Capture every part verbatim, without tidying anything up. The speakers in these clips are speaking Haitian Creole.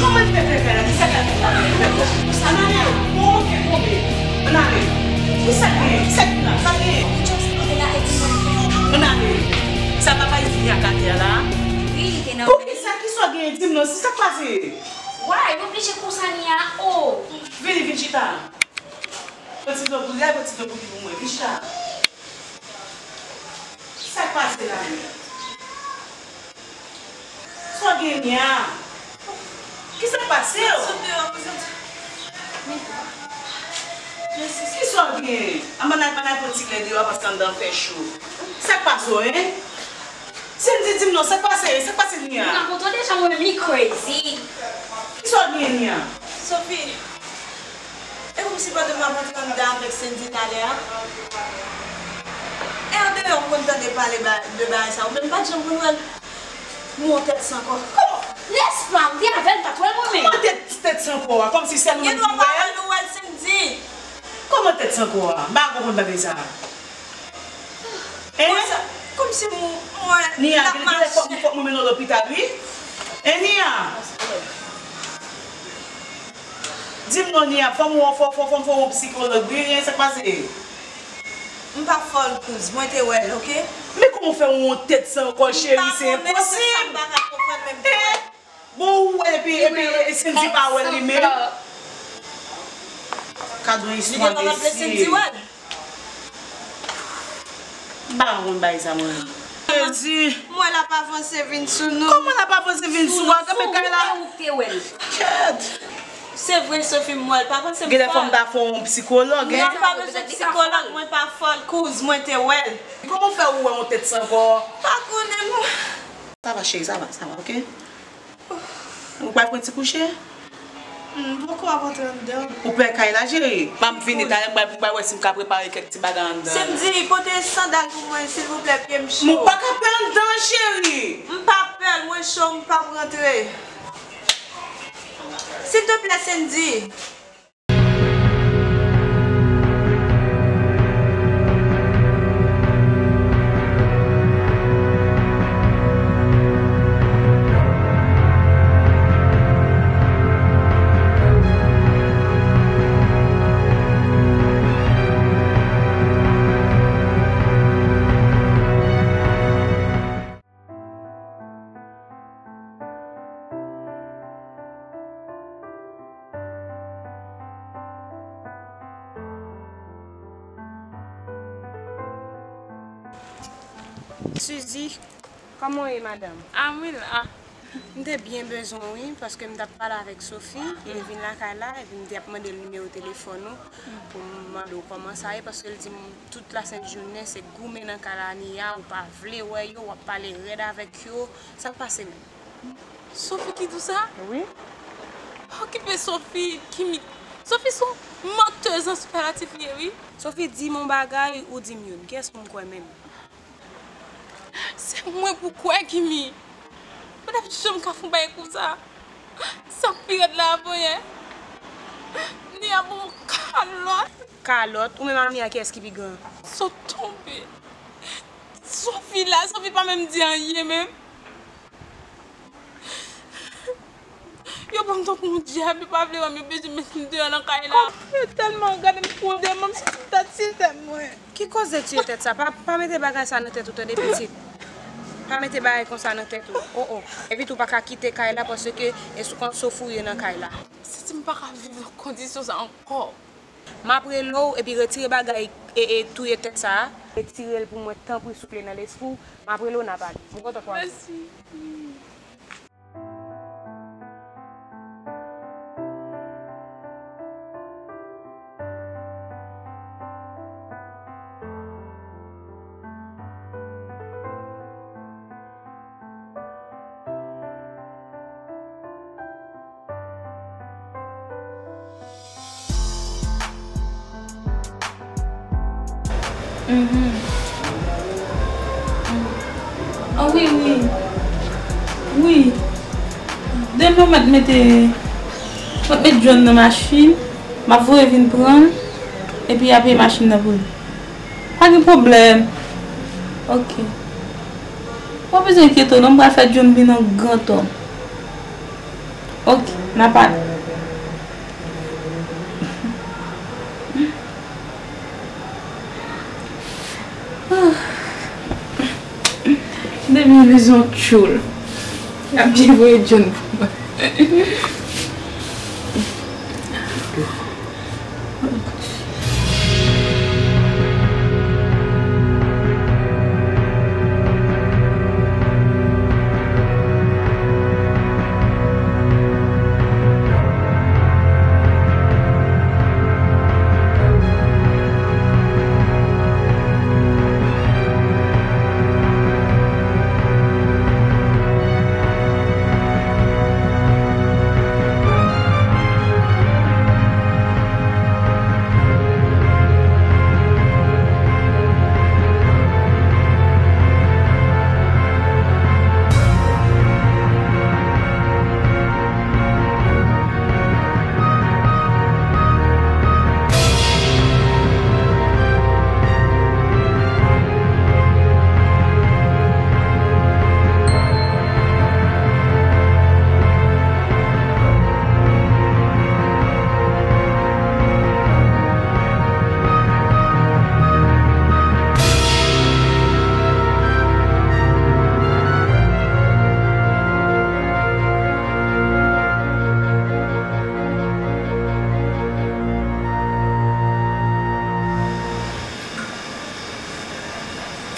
Kòman l fè fè kay la? Kisa k ap fè? Ann ale, bon, oke, tonbe. Ann ale. Kisa k genyen? Kisa k la? Sa genyen? Ann ale. Sa papa Isi ak atè a la? Wi, li te nan. Poukisa? Kisa w genyen? Di m non, se sa k pase? Why? Ou oblije konsa, Nia? Oh! Vini, vin chita. Pran ti dlo pou, pran ti dlo pou li pou mwen. Vin chita. Sa k pase la menm? Sa w gen, Nia? Kisa k pase w? Sot deyò, prezante. Kisa w gen? Ann, ann al, ann al pran ti klè deyò a paske anndan an fè cho. Sa k pase w, en? Cindy, di m non, sa k pase? Sa k pase, Nia? M rakonte w deja, mwen menm, li crazy. Kisa w gen, Nia? Sophie, e kòmsi pandan m ap antre anndan avèk Cindy talè a, e andeyò m konn tande pale ba-, de bagay sa yo, men m pa t janm konn wè l. M wè yon tèt san kò. Kòman? Lèspwa, m te avè l, m pa t wè l mwen menm. Kòman tèt, tèt san kò a? Kòmsi sèl mwen ki wè l? Gen dwa pa wè l, ou wè l, Cindy. Kòman tèt san kò a? M pa konprann bagay sa a. Hein? Kòmsi m, mwen, Nia, gen, gen lè fòk, fòk mwen mennen w lopital, wi. Hein, Nia? Di m non, Nia, fò m wè, fò, fò, fò m fè yon psikològ, wi, hein, sa k pase? M pa fòl, kouz, mwen te wè l, oke? Men kòman w fè yon tèt san kò, cheri, se enposib. M pa konnen, se sa m pa ka konprann, men m te wè l. Bon, ou wè, epi, epi, e, Cindy pa wè l li menm. Gad yon istwa, mesye. M pa konn bagay sa, mwen. Jezi. M wè l ap avanse vin sou nou. Kòman l ap avanse vin sou a? Kanpe kay la. Kèt. Se vre, Sophie, m wè l. Pa panse m fòl. Genlè fò m ta fè yon psikològ, hein? Non, m pa bezwen psikològ, mwen pa fòl, kouz, mwen te wè l. Kòman w fè ou wè yon tèt san kò? Pa konnen, mwen. Sa va, cheri, sa va, sa va, oke? Ou pral pran ti kouche? M poko ap antre anndan. Ou pè kay la, cheri? M ap vini talè, m pral, m pral wè si m ka prepare kèk ti bagay anndan. Cindy, pote sandal pou mwen, silvouplè, pye m cho. M pa ka pè anndan, cheri. M pa pè l, mwen cho, m p ap rantre. Silteplè, Cindy. Suzy, kòman w ye, madanm? Ah, m wi la. M te byen bezwen w, wi, paske m t ap pale avèk Sophie, e li vin lakay la, epi m te ap mande l nimewo telefòn ou pou m mande w kòman sa ye, paske l di m tout lasent jounen se goumen nan kay la, Nia, ou pa vle wè yo, w ap pale rèd avèk yo. Sa k pase menm? Sophie ki di w sa? Wi. Okipe Sophie, Kimi. Sophie se yon mantèz an sipèlatif li ye, wi. Sophie, di m yon bagay, ou di m youn. Kiyès pou m kwè menm? Se mwen pou kwè, Kimi. Mwen t ap janm ka fè yon bagay konsa. Sa k pi rèd la, avanyè Nia ban m kalòt. Kalòt? Ou menm ak Nia, kiyès ki pi gran? Sot tonbe. Sophie la, Sophie pa menm di anyen menm. Yo pran m tankou yon dyab, yo pa vle wè m, yo bezwen met m deyò nan kay la. Yo tèlman gade m kou de mwen, m santi m ta tiye tèt mwen. Ki koze tiye tèt sa? Pa, pa mete bagay sa nan tèt ou tande pitit. Pa mete bagay konsa nan tèt ou. O, o. Epi tou pa ka kite kay la paske e sou konn soufri w ye nan kay la. M santi m pa ka viv nan kondisyon sa ankò. M ap rele w epi retire bagay e, e touye tèt sa a. Retire l pou mwen tanpri souple nan lespri w. M ap rele w n a pale. M kontan pou w ap vini. Mèsi. Mhm. Ah wi, wi. Wi. Demen mwen mete, mwen met John nan machin, m ap voye vin pran l, epi y a peye machin nan pou li. Pa gen pwoblèm. Ok. Ou pa bezwen enkyete w non, m pral fè John vin yon grantòm. Ok, n a pale. Depi vizyon tchoul. Y ap byen voye John pou mwen.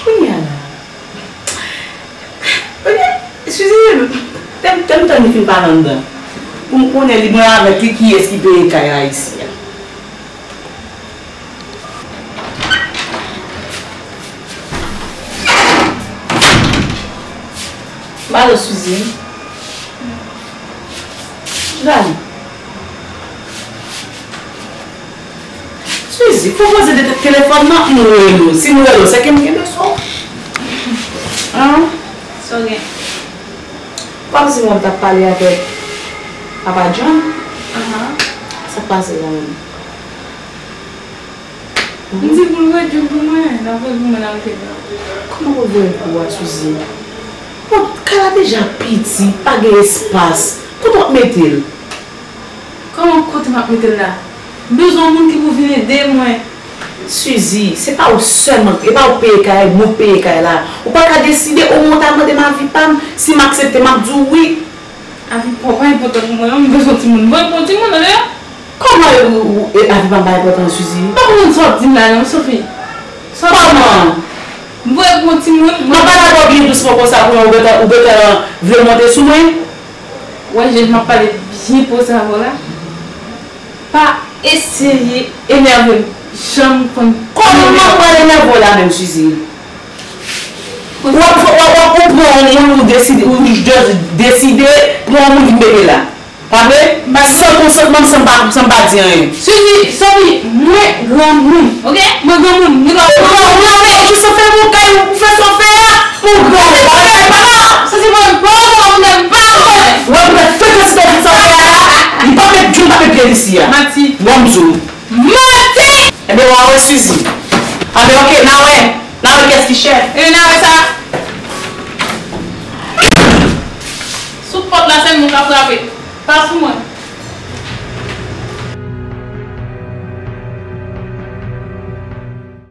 Kounye a la. Ebyen, Suzy, te m, te m tann li fin pale anndan. Pou m konnen li mwen avèk li kiyès ki peye kay la isi a. Alo, Suzy. Dani. Suzy, fò poze de telefòn nan, m rele w. Si m rele w, se ke m gen bezwen w. An? Sa w gen? Kòmsi mwen t ap pale avèk papa John. Ahan. Sa k pase la menm? M di pou l voye John pou mwen, l ap voye l pou mwen nan rete la. Kòman pou l voye l pou ou a, Suzy? Bon, kay la deja piti, pa gen espas. Kote w ap mete l? Kòman kote m ap mete l la? M bezwen yon moun ki pou vin ede mwen. Suzy, se pa ou sèlman, e pa ou peye kay, mwen peye kay la. Ou pa ka deside, omwen w ta mande m avi pa m, si m aksepte, m ap di w wi. Avi pa w pa enpòtan pou mwen non, m bezwen yon timoun. Bon, yon timoun nan deyò? Kòman e, ou, e, avi pa m pa enpòtan, Suzy? M pa konprann sa w ap di m la non, Sophie. Sa w ap di m la? Kòman? M voye pou yon timoun. M ap pale avè w byen dousman konsa, kounye a ou gentan, ou gentan vle monte sou mwen? Wè, Jèj, m ap pale byen poze avè w la. Pa eseye enève m. Janm konn. Kòman m ap pral enève w la menm, Suzy? W ap, w ap, w ap, ou pran yon moun, ou deside, ou just deside pran yon moun vin mete la. Pa vre? San konsantman m, san m pa, san m pa di anyen. Suzy, Sophie, mwen granmoun, oke? Mwen granmoun, mwen granmoun. Ou granmoun, ou fè sa w fè, ou kay, ou fè sa w fè a, ou granmoun. Ou pa kay papa. Sa se mwen, bon, bon, mwen pa konnen. Ou wè, ou fè kantite de sa w fè a la, li pa met djòl, pa met pye isi a. Manti. Bon, m di w. Manti! Ebyen, w a wè Suzy. Anben, oke, n a wè. N a wè kiyès ki chèf. E, n a wè sa. Sou pòt la, se nou ka frape. Pa sou mwen.